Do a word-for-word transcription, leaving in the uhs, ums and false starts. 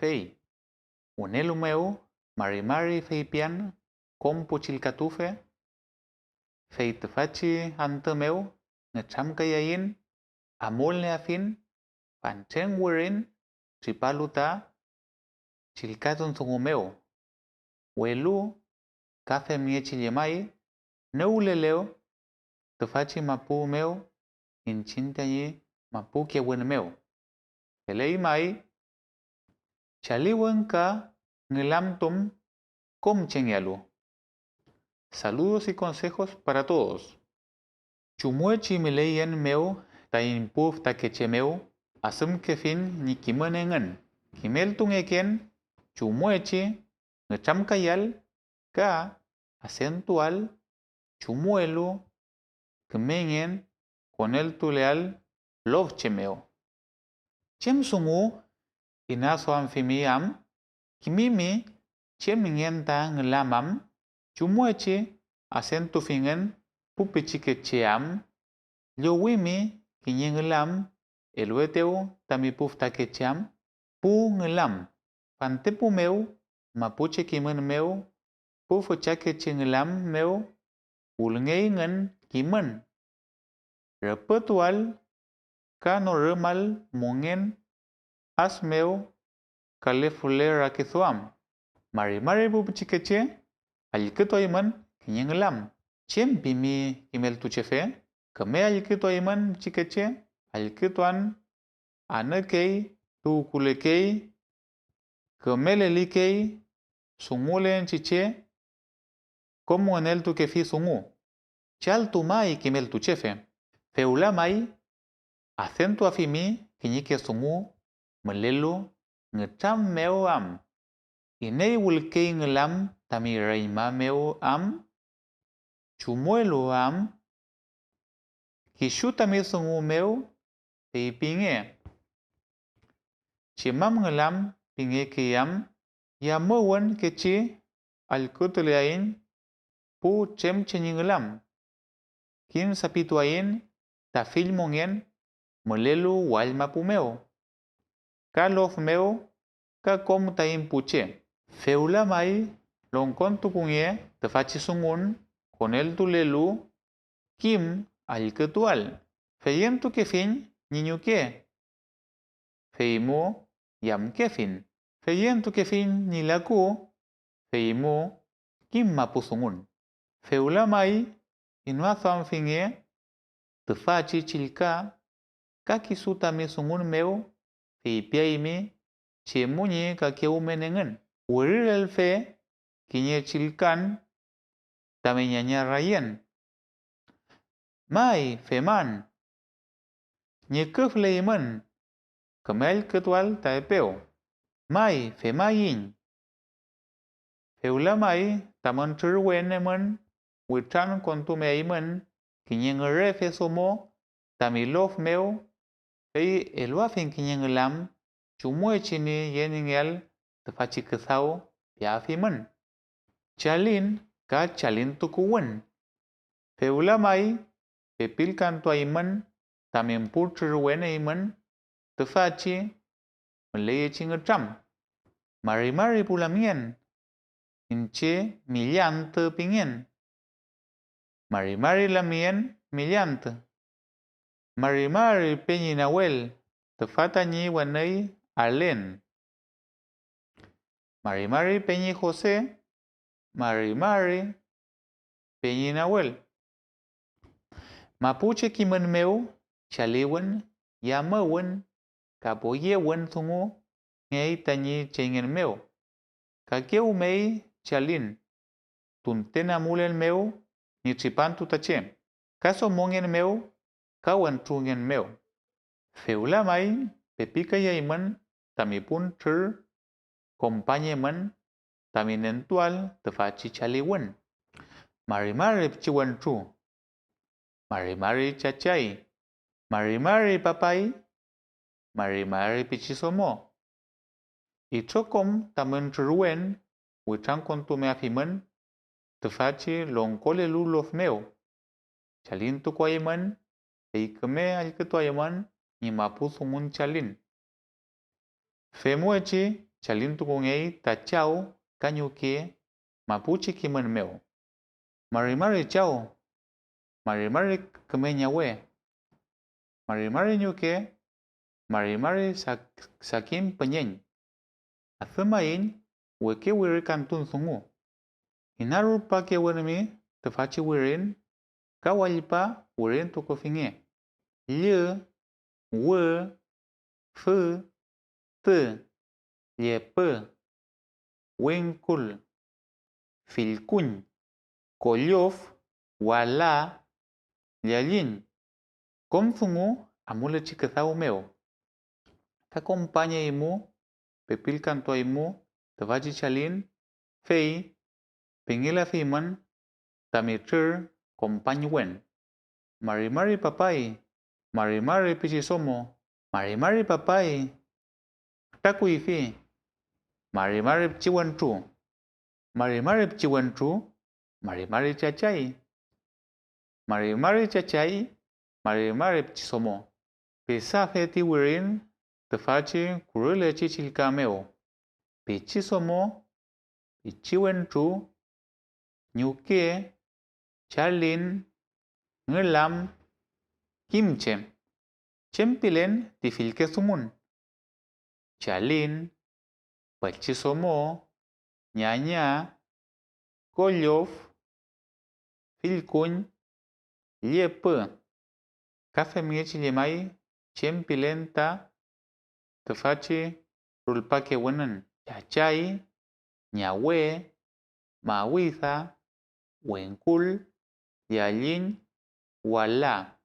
Fey wünelu mew mari mari feypian kom pu chillkatufe, fey tüfachi antü mew nütramkayaiñ, amulnieafiñ fentren wirin tripalu ta chillkatun dungu mew, welu ka femngechi llemay nüwlelew tüfachi mapu mew iñchiñ tañi mapu kewün mew. Feley may, chaliwün ka ngülamtun kom chengealu. Saludos y consejos para todos. Chumwechi müleyen mew taiñ pu fütakeche mew, asümkefiñ ñi kimün engün kimeltungeken chumwechi nütramkayal ka acentual chumwelu kümengen koneltuleal lofche mew. ¿Chem dungu inaduamfimi am? ¿Kimimi chem ngen ta ngülam am? ¿Chumwechi acentufingün pu pichikeche am? ¿Llowimi kiñe ngülam eluetew tami pu fütakeche am? Pu ngülam, fantepu mew, mapuche kimün mew, pu füchakeche ngülam mew wülngeyngün kimün, rüpütual ka norümal mongen as mew kalefule rakiduam. Mari mari pu pichikeche, allkütuaymün kiñe ngülam. ¿Chem pimi kimeltuchefe? Küme allkütuaymün pichikeche, allkütuan anükey, tuwkülekey, küme lelikey, dungulen chi che, kom ngüneltukefi dungu. Chaltu may kimeltuchefe. Fewla may, adentuafimi kiñeke dungu mülelu ngütram mew am. ¿Iney wülkey ngülam tami reñma mew am? ¿Chumwelu am? Kisu tami dungu mew feypinge: ¿Chem am ngülam pingekey am? Yamuwün kechi allkütuleaiñ pu chem che ñi ngülam. Kim sapituaiñ ta fill mongen mülelu wall mapu mew, ka lof mew, ka kom taiñ pu che. Fewla may, longkontukunge tüfachi dungun koneltulelu kim allkütual. Feyentukefiñ ñi ñuke, feymu yamkefiñ. Feyentukefiñ ñi laku, feymu kim mapu dungun. Fewla may, inaduamfinge tüfachi chillka ka kisu tami dungun mew feypiaymi chemu ñi kakewmen engün. Wirilelfe kiñe chillkan tami ñaña rayen. May, feman. Ñüküfleymün, küme allkütual ta epew. May, femaiñ. Fewla may, tamün trürwen emün witrankontumeaymün kiñe ngürefe domo tami lof mew, fey eluafiñ kiñe ngülam chumngechi ñi yeningeael tüfachi küdaw, piafimün. Chalin ka chalintukuwün. Fewla may, pepilkantuaymün tamün pu trürwen eymün tüfachi müleyechi ngütram. Mari mari pu lamngen, iñche milli antü pingen. Mari mari lamngen milli antü. Mari mari peñi Nawel, tüfa tañi wenüy alen. Mari mari peñi José, mari mari peñi Nawel. Mapuche kimün mew chaliwün, yamüwün ka poyewün dungungey tañi cheñngen mew. Kakewmey chalin, tunten amulen mew ñi tripantu ta che, ka domongen mew ka wentrungen mew. Fewla may, pepikayaymün tami pun trür, kompañemün tami nentuael tüfachi chaliwün. Mari mari pichiwentru, mari mari chachay, mari mari papay, mari mari pichidomo. Itrokom tamün trürwen witrankontumeafimün tüfachi longkolelu lof mew. Chalintukuaymün, fey küme allkütuaymün ñi mapu dungun chalin. Femngechi chalintukungey ta chaw ka ñuke mapuchi kimün mew. Mari mari chaw, mari mari küme ñawe, mari mari ñuke, mari mari sak-, sakin püñeñ. Adümaiñ weke wirikantun dungu. Inarulpakewünmi tüfachi wirin ka wallpa wirintukufinge: llü, wü, fü, tü, llepü, wingkul, fillkuñ, kollof, wala, llallin. Kom dungu amulechi küdaw mew. Ka kompañeymu, pepilkantuaymu tüfachi chalin, fey pengelafimün tami trür kompañwen. Mari mari papay, mari mari pichi domo, mari mari papay, fütra kuyfi, mari mari pichi wentru, mari mari pichi wentru, mari mari chachay, mari mari chachay, mari mari pichi domo. Pisafe ti wirin tüfachi kurülechi chillka mew: pichi domo, pichi wentru, ñuke, chalin, ngülam, kimche. Chem pilen ti fillke dungun: chalin, püchi domo, ñaña, kollof, fillkuñ, llepü. Ka femngechi llemay chem pilen ta tüfachi rulpakewünün: chachay, ñawe, mawida, wingkul, llallin, wala.